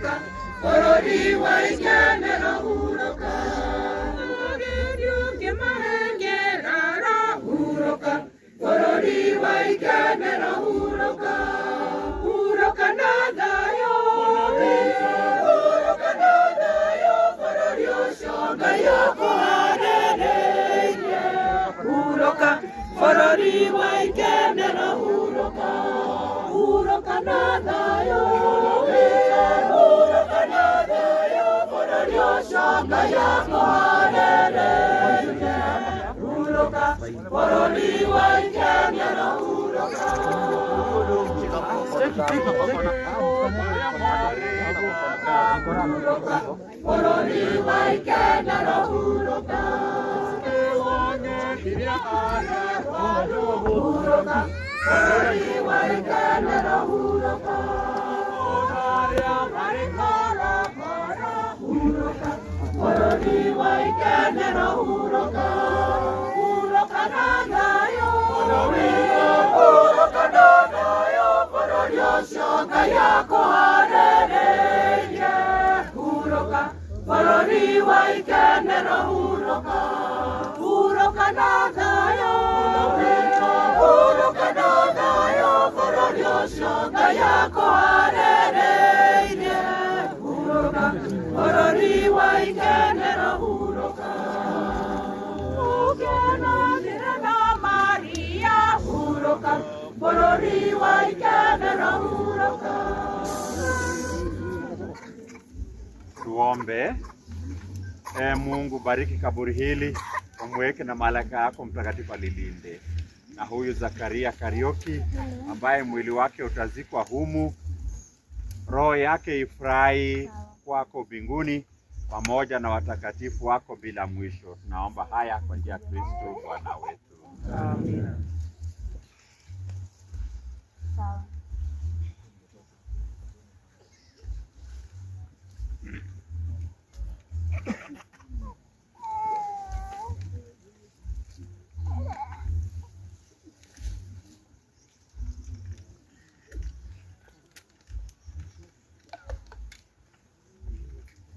Huroka bũrũri wa ikenero huroka huroka bũrũri wa ikenero huroka huroka na thayũ huroka na thayũ bũrũri ũcio Ngai akũharĩrĩirie huroka bũrũri wa ikenero huroka huroka na thayũ huroka na thayũ bũrũri ũcio Ngai akũharĩrĩirie huroka bũrũri wa ikenero huroka huroka bũrũri wa ikenero huroka huroka bũrũri wa ikenero huroka huroka bũrũri wa ikenero huroka huroka na thayũ huroka na thayũ bũrũri ũcio Ngai akũharĩrĩirie huroka bũrũri wa ikenero huroka huroka na thayũ huroka na thayũ bũrũri ũcio Ngai akũharĩrĩirie huroka bũrũri wa ikenero huroka ũkenanĩre na Maria huroka bũrũri wa ikenero huroka. Tuombe. E Mungu, bariki kaburi hili, umweke na malaika yako mtakatifu alilinde, na huyu Zakaria Kariuki ambaye mwili wake utazikwa humu, roho yake ifurahi kwako mbinguni pamoja na watakatifu wako bila mwisho. Tunaomba haya kwa njia ya Kristo Bwana wetu. Amina. Sawa.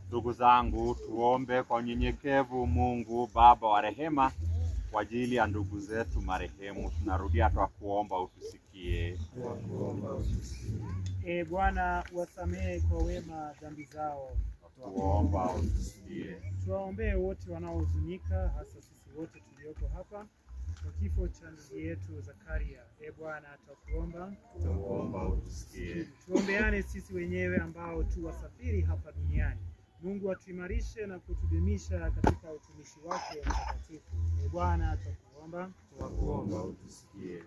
Ndugu zangu, tuombe kwa unyenyekevu Mungu Baba wa rehema kwa ajili ya ndugu zetu marehemu. Tunarudia twakuomba utusikie. E Bwana, wasamehe kwa wema dhambi zao. Twakuomba utusikie. Tuwaombee wote wanaohuzunika, hasa sisi wote tulioko hapa kwa kifo cha ndugu yetu Zakaria. E Bwana, twakuomba. Twakuomba utusikie. Tuombeane sisi wenyewe ambao tu wasafiri hapa duniani. Mungu atuimarishe na kutudumisha katika utumishi wake mtakatifu. E Bwana, twakuomba. Twakuomba utusikie.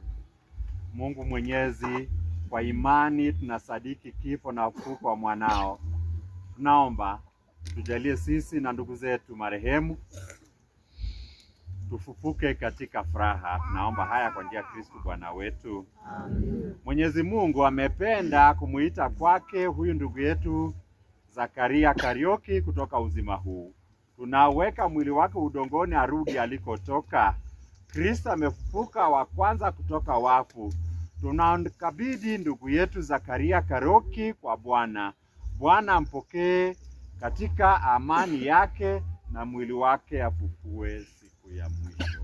Mungu Mwenyezi, kwa imani tunasadiki kifo na ufufuko wa mwanao. Tunaomba tujalie sisi na ndugu zetu marehemu tufufuke katika furaha. Tunaomba haya kwa njia ya Kristo Bwana wetu. Mwenyezi Mungu amependa kumuita kwake huyu ndugu yetu Zakaria Kariuki kutoka uzima huu. Tunaweka mwili wake udongoni arudi alikotoka. Kristo amefufuka wa kwanza kutoka wafu. Tunamkabidhi ndugu yetu Zakaria Kariuki kwa Bwana. Bwana ampokee katika amani yake na mwili wake afufue siku ya mwisho.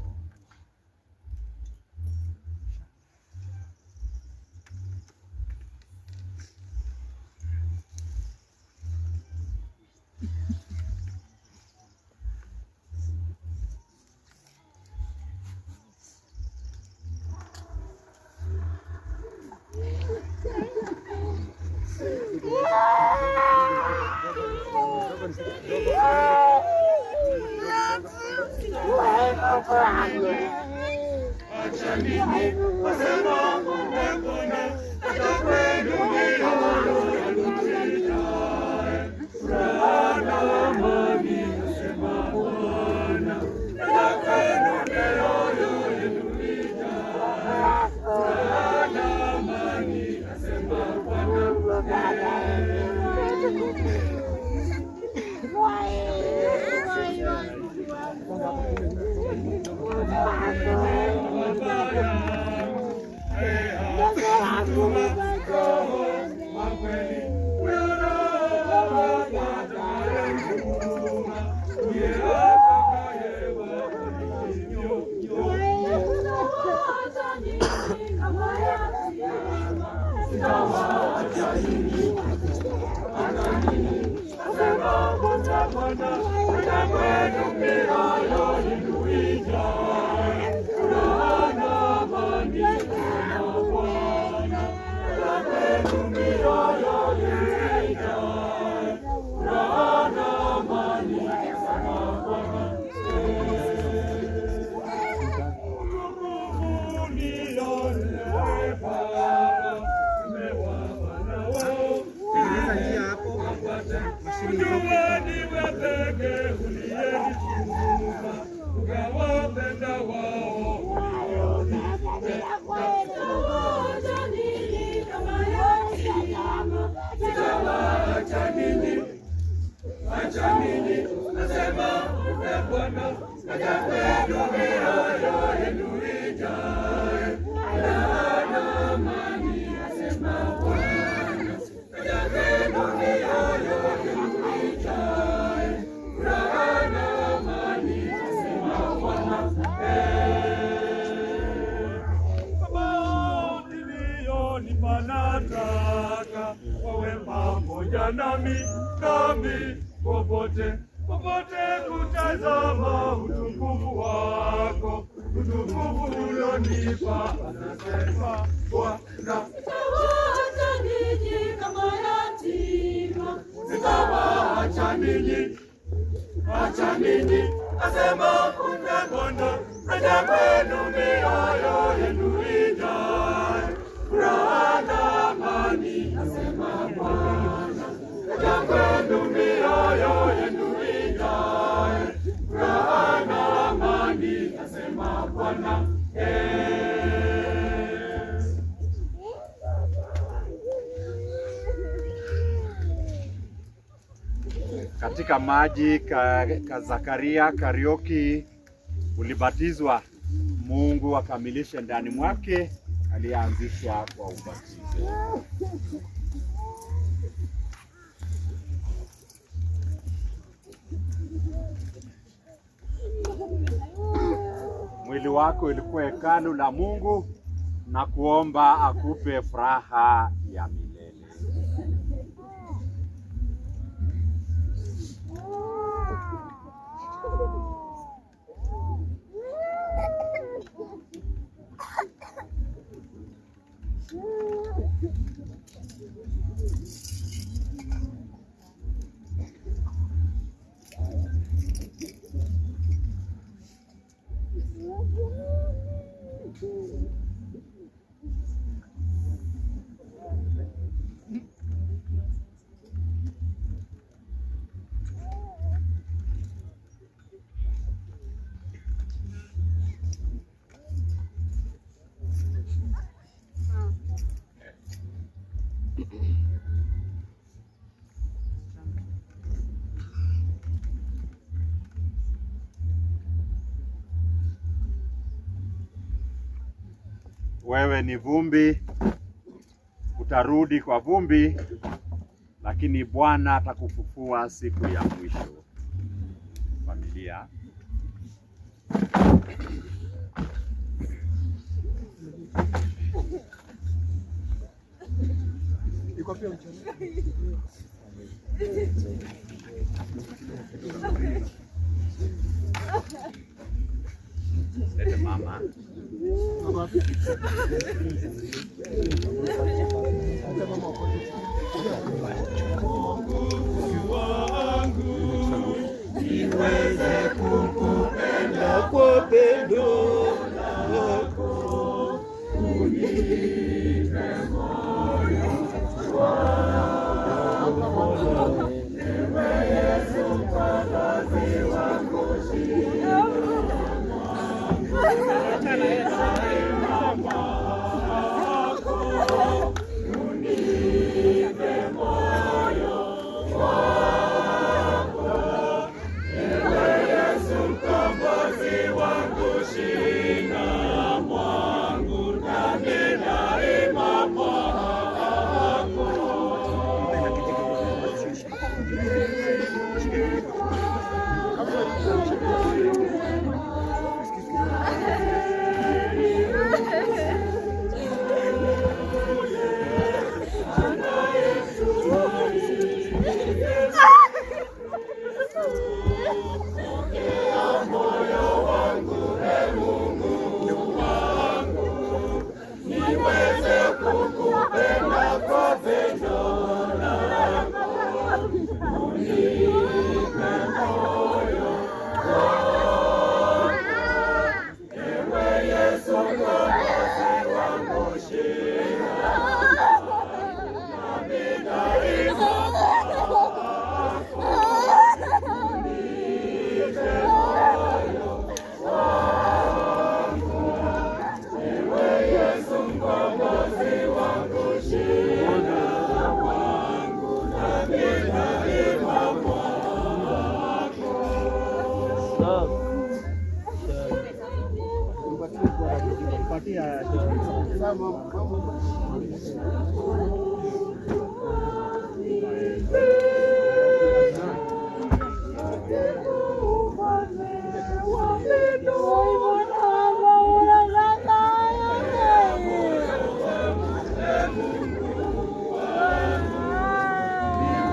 Tengeneza njia hapo, mashine itoke. Nataka wawe pamoja nami nami popote popote, kutazama utukufu wako, utukufu ulionipa, anasema Bwana. Sitawaacha ninyi, acha ninyi, asema kumbe Bwana, aja kwenu mioyo yenu ijae furaha na amani, asema Bwana, aja kwenu mioyo yenu ijae furaha na amani, asema Bwana. Katika maji ka Zakaria Kariuki ulibatizwa, Mungu akamilishe ndani mwake aliyeanzisha kwa ubatizo. Mwili wako ilikuwa hekalu la Mungu na kuomba akupe furaha ya milele. Wewe ni vumbi, utarudi kwa vumbi, lakini Bwana atakufufua siku ya mwisho. Familia, lete mama. Kwa pendo lako unipe moyo wako, ewe Yesu Mkombozi wangu, shika kwako, unipe moyo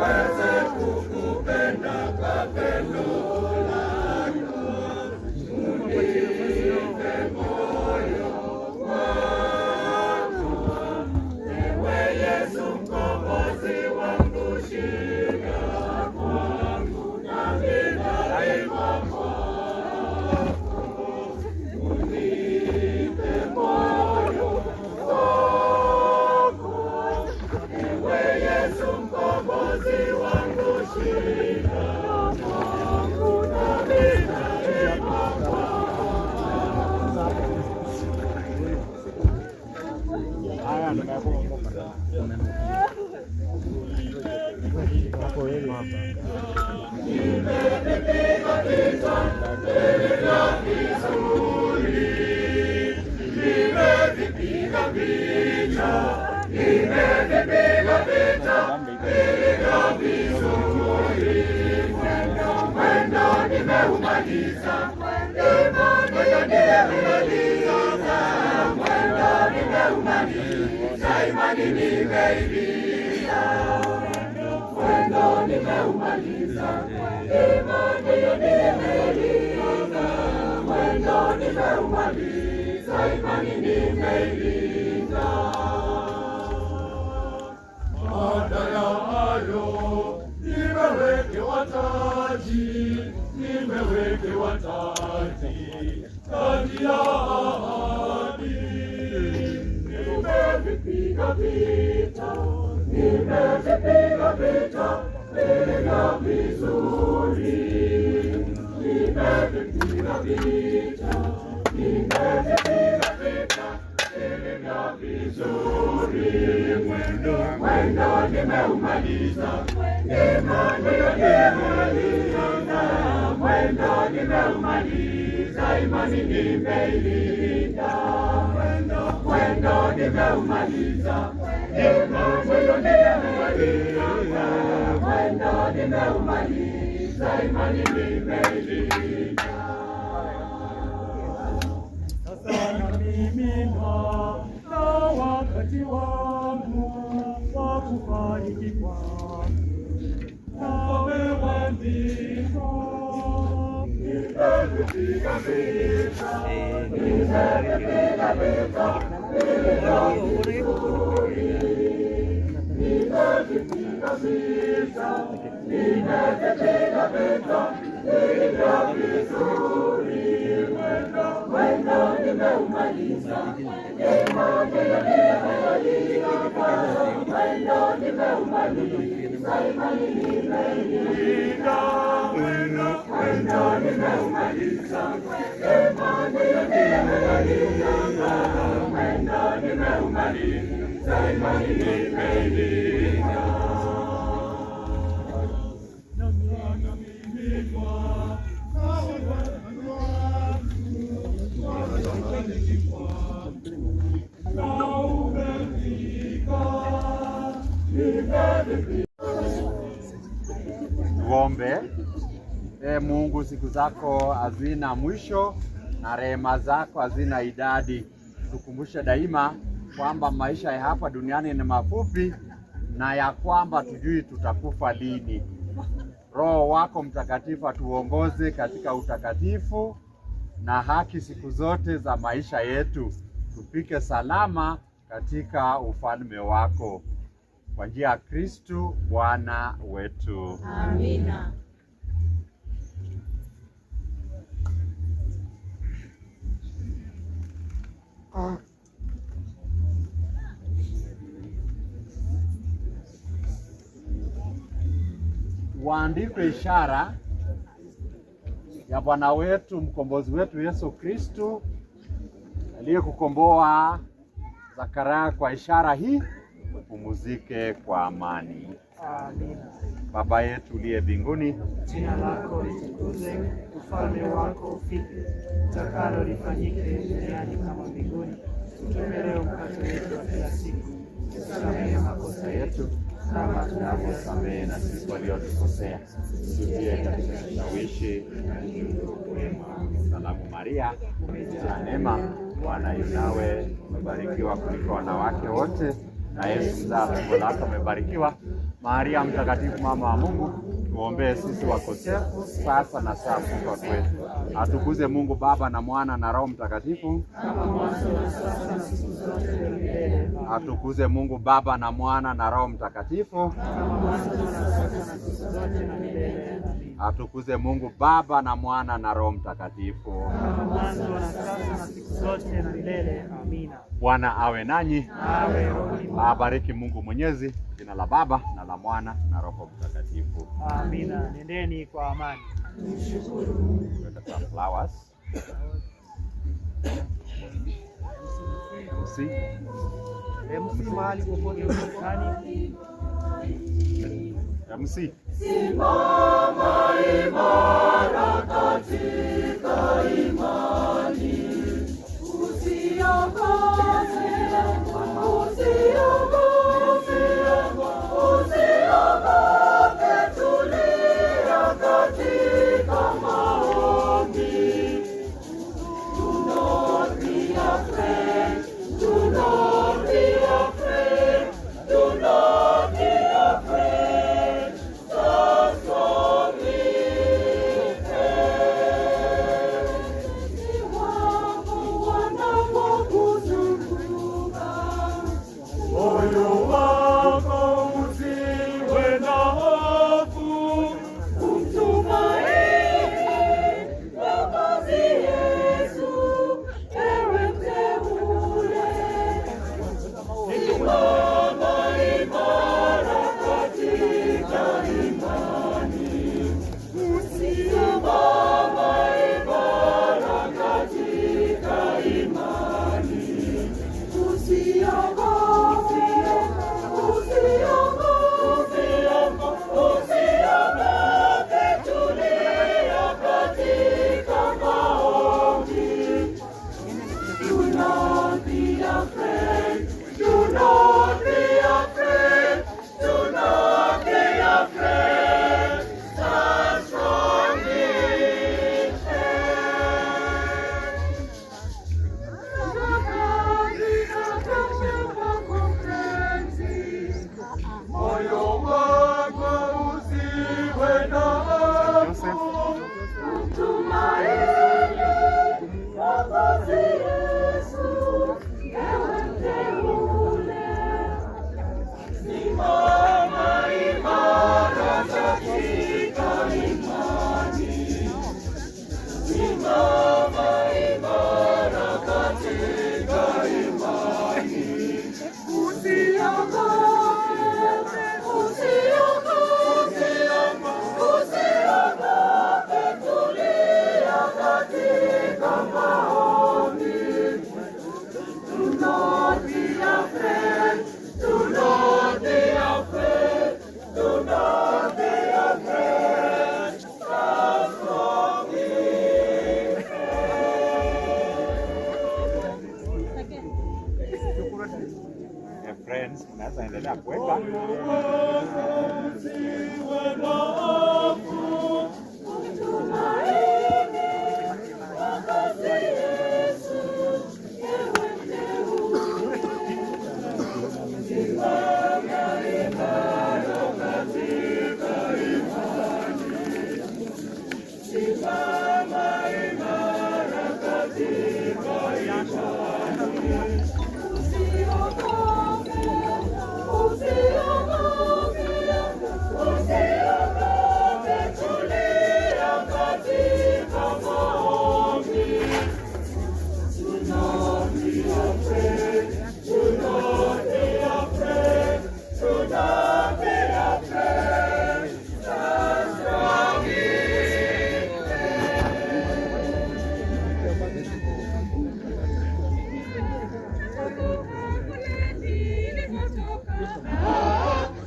Niweze kukupenda kwa pendo lako. Unipe moyo wako. Ewe Yesu mkombozi wangu, shika kwangu nami daima kwako. Unipe moyo wako. Ewe Yesu mkombozi wangu, shika kwangu nami daima kwako. Haya ndo Nimevipiga vita vilivyo vizuri, nimevipiga vita, nimevipiga vita vilivyo vizuri. Mwendo, mwendo nimeumaliza, imani nimeumaliza, mwendo nimeumaliza, imani nimeilinda. Mwendo nimeumaliza, imani nimeilinda, mwendo nimeumaliza, imani nimeilinda. Baada ya hayo nimewekewa taji, nimewekewa taji, taji ya ahadi. Nimevipiga vita, nimevipiga vita vilivyo vizuri, nimevipiga vita, nimevipiga vita vilivyo vizuri. Mwendo, mwendo nimeumaliza, imani nimeumaliza, mwendo nimeumaliza, imani nimeilinda. Mwendo, mwendo nimeumaliza, imani nimeumaliza, mwendo nimeumaliza, imani nimeilinda. Sasa namiminwa na wakati wangu wa kufariki kwangu, Mfalme wa mbingu. Nimevipiga vita, nimevipiga vita vilivyo vizuri, nimevipiga vita, nimevipiga vita vilivyo vizuri. Mwendo, mwendo nimeumaliza, imani nimeumaliza, mwendo nimeumaliza, imani nimeilinda. Mwendo, mwendo nimeumaliza, imani nimeumaliza, mwendo nimeumaliza, imani nimeilinda. Namiminwa na wakati wangu wa kufariki kwangu, na umefika. Nimevipiga Tuombe. E Mungu, siku zako hazina mwisho na rehema zako hazina idadi. Tukumbushe daima kwamba maisha ya hapa duniani ni mafupi na ya kwamba tujui tutakufa lini. Roho wako Mtakatifu atuongoze katika utakatifu na haki siku zote za maisha yetu, tufike salama katika ufalme wako kwa njia ya Kristu Bwana wetu. Amina. Waandikwe ishara ya Bwana wetu mkombozi wetu Yesu Kristu aliyekukomboa Zakaria kwa ishara hii, upumzike kwa amani. Amina. Baba yetu uliye mbinguni, Jina lako litukuzwe, ufalme wako ufike, utakalo lifanyike duniani kama mbinguni. Tupe leo mkate wetu wa kila siku, tusamehe makosa yetu kama tunavyosamehe na sisi waliotukosea, usitie katika kishawishi. Salamu Maria, umejaa neema, Bwana yu nawe, umebarikiwa kuliko wanawake wote, na Yesu mzao wa tumbo lako amebarikiwa. Maria Mtakatifu, mama wa Mungu, tuombee sisi wakosefu, sasa na saa kufa kwetu. Atukuze Mungu Baba na Mwana na Roho Mtakatifu. Kama mwanzo na sasa na siku zote na milele. Amina. Atukuze Mungu Baba na Mwana na Roho Mtakatifu. Kama mwanzo na sasa na siku zote na milele. Amina. Atukuze Mungu Baba na Mwana na Roho Mtakatifu. Kama mwanzo na sasa na siku zote na milele. Amina. Bwana awe nanyi. Awe rohoni mwako. Abariki Mungu Mwenyezi, jina la Baba na la Mwana na Roho Mtakatifu. Amina. Nendeni kwa amani. Weka some flowers. MC. MC mahali popote upatikani. MC. Simama imara katika imani, usiogope, usiogope, usiogope, tulia katika maombi. Do not be afraid, do not be afraid, do not be afraid. Stand strong in faith. Iwapo wanapokuzunguka, Moyo wako usiwe na hofu, umtumaini Mwokozi Yesu, ewe mteule. Simama imara katika imani, simama imara katika imani. Usiogope, usiogope, usiogope, tulia katika maombi. Do not be afraid, do not be afraid, do not be afraid. Stand strong in faith. moyo wako usiwe na hofu. Joseph. Tumaini Mwokozi Yesu, ewe mteule. Simama imara katika imani, simama imara katika imani. Usiogope, usiogope, usiogope, tulia katika maombi. Do not be afraid, do not be afraid, do not be afraid. Stand strong in Eh, friends, mnaweza endelea kuweka. Usiwe na hofu, Tumaini Mwokozi Yesu, ewe mteule. simama imara katika imani, simama imara katika imani. Usiogope, usiogope, usiogope, tulia katika maombi. Do not be afraid, do not be afraid, do not be afraid. Stand strong in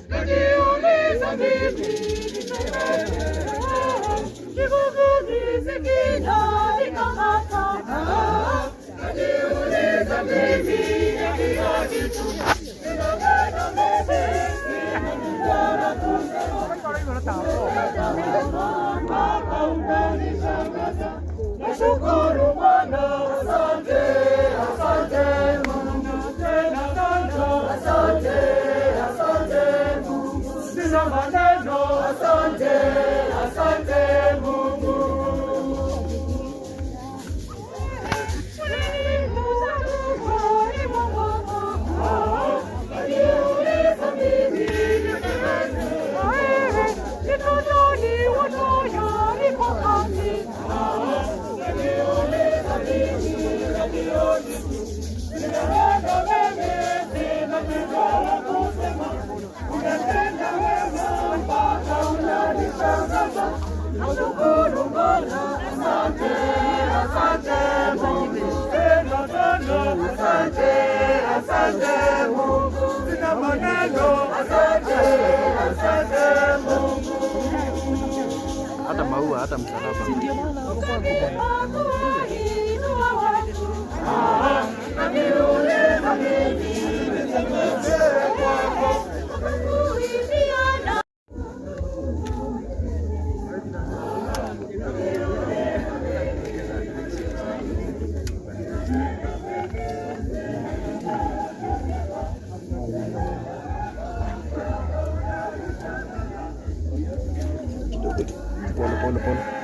Najiuliza mimi nisemeje, kigugumizi kinanikamata. Najiuliza mimi ya kila kitu, nina neno mimi, nina kusema mpaka unanishangaza. Nashukuru Bwana, asante, asante Mungu tena sana, asante, asante Mungu. Sina maneno, asante, asante Mungu. Nashukuru Bwana, asante, asante Mungu. Tena tena, asante, asante Mungu. Sina maneno, asante, asante Mungu. Hata maua, hata msalaba. Naniuliza mimi nisemeze kwako. Kidogo tu. Pole pole pole.